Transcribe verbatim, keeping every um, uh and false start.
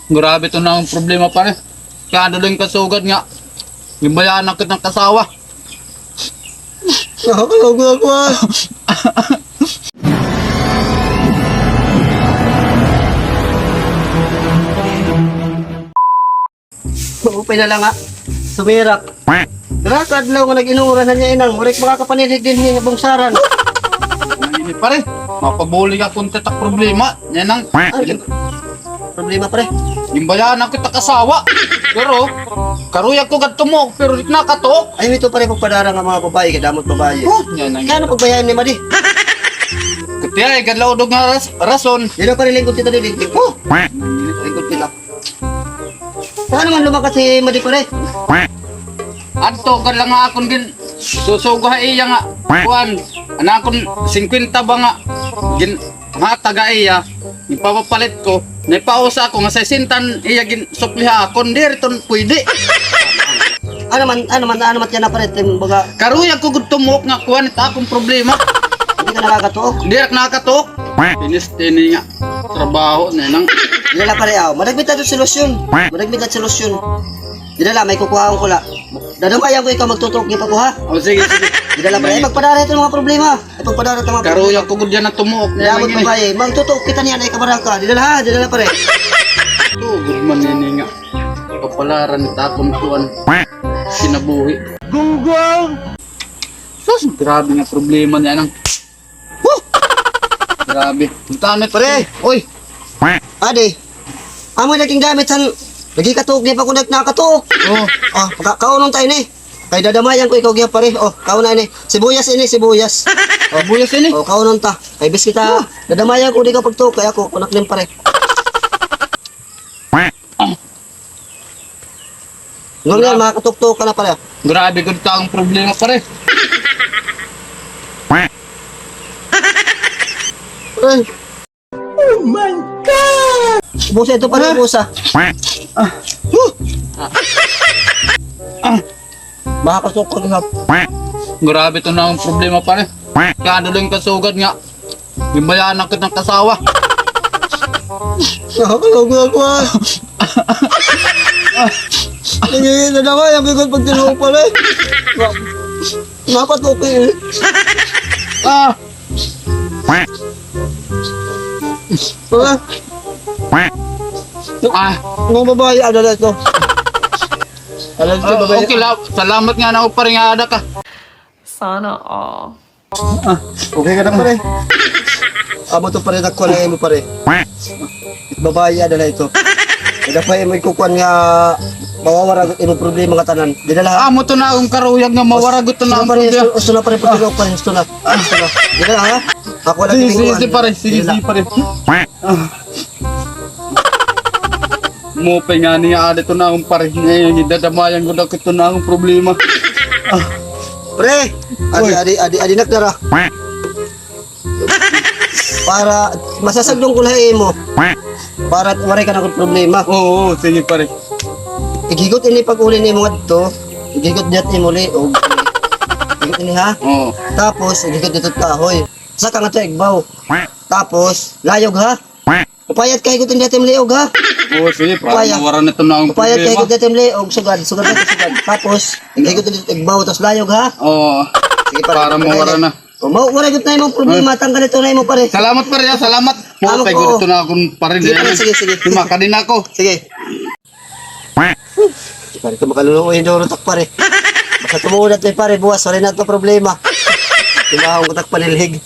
Grabe ito na an problema, pare. Kay adi la an kasugad nga ginbayaan na kita han asawa. Nakakalog na ako, ah. Maupay na la nga sumirak. Dara ka adlaw nga nag-inuran na niya, inang. Waray ka makakapanilhig dinhi nga bungsaran. Ini, pare, mapabulig ako han tatak problema. Niya nang problema, pare. Ginbayaan na kita han asawa. Pero karuyag ko gad tumuok, pero di nakatuok. Ayaw ito, pare, pagpadara nga mga babaye, kay damo it babaye. Oh, niya nang. Kay ano pagbayaan ni Madi? Katiay, gad la udog nga ras-, rason. Dida, pare, lingkod kita didi. Oh, lingkod kita. Paano man lumakat si Madi, pare? Adto gad la nga akon ginsusugo ha iya nga kuan. An akon singkwenta ba nga ginhatag ha iya, ginpapapalit ko. Nagpausa ako nga sesenta an iya ginsukli ha akon. Diri iton pwede. Ano man, ano man, ano man yana, pare, tim baga. Karuyag ko gud tumuok nga kuan it akon problema. Di ka nakakatuok? Diri ak nakakatuok. Pinis ini nga trabaho, niya nang. Dida la, pare, aw. Madagmit adto solusyon. Madagmit adto solusyon. Dida la, may kukuhaon ko la. Dadamayan ko ikaw, magtutuok gihap ako, ha? O, sige, sige. Dida la, pare. Ay, magpadara ito mga problema. Ay, pagpadara ito mga problema. Karuyag ko gud yana tumuok. Damo it babaye. Magtutuok kita niyan, ay kabarangka. Dida la, ha? Dida la, pare. Tuod man ini nga kapalaran it akon kuan. Kinabuhi. Gunggong! Sus, grabe nga problema niya nang. Huh! Grabe. Punta na, pare. Oy. Adi. Amo na gingamit han, nagikatuok, di pa ko nag-, nakatuok. Oh. Ah, ka-, kaunon ta ini. Kay dadamayan ko ikaw gihap, pare. Oh, kaon na ini. Sibuyas ini, sibuyas. Oh, sibuyas ini? Oh, kaunon ta. Kay bis kita, dadamayan ko di ka pagtuok, kay ako, kunak din, pare. Ngunyan, makakatuktok ka na, pare. Grabe gud it akon problema, pare. Ay. Oh my God! Ubusa ito, pare, ubusa. Ah. Huh! Ah. Makakasuko gihap. Grabe ito na an problema, pare. Kay adi la an kasugad nga ginbayaan na kita han asawa. Nakakalog na ako, ah. Sige, nadamay ako gud pagtinuok, pare. Napatupi, eh. Ah. Ah. Ah. Mga babaye, ada la ito. Ada la ito, babaye. Okay la. Salamat nga na, pare, nga ada ka. Sana all. Ah, okay ka na, pare. Amo ito, pare, nakuha na imo, pare. Babaye, ada la ito. Ada pa imo ikukuan nga mawawara imo problema nga tanan. Dida la, ha? Amo ito na an karuyag nga mawara gud ito na an problema. Gusto na, pare, pagkilok, pare, gusto na. Gusto na. Dida la, ha? Ako na. Sige, sige, pare. Sige, sige, pare. Ah. Maupay ngani nga ada ito na akon pare. Ngayon, dadamayan ko na ito na akon problema. Ah. Pre, adi, adi, adi, adi, nakdara. Para masasagdon ko la ha imo. Para waray ka na akon problema. Oo, oo, sige, pare. Ighigot ini pag-uli nimo ngadto. Ighigot dida ha imo liog. Ighigot ini, ha? Oo. Tapos, ighigot dida ha kahoy. Saka ngadto igbaw. Tapos, layog, ha? Upayat ka, higot dida ha im liog, ha? Oo, sige, para mawara na ito na akon problema. Upayat ka, higot dida ha im liog, sugad, sugad na, sugad. Tapos, higot dida ha igbaw, tapos layog, ha? Oo. Sige, pare, para mawara na. O, mawara gud na imo problema, tanggal ito na imo, pare. Salamat, pare, ha, salamat. Amo ko. Mawara gud ito na akon pare. Sige, pare, sige, sige. Makadi na ako. Sige. Pare, ka makaluluoy, duro tak, pare. Basta tumuod na ito, pare, buwas, waray na ito problema. Timahong ko tak panilhig.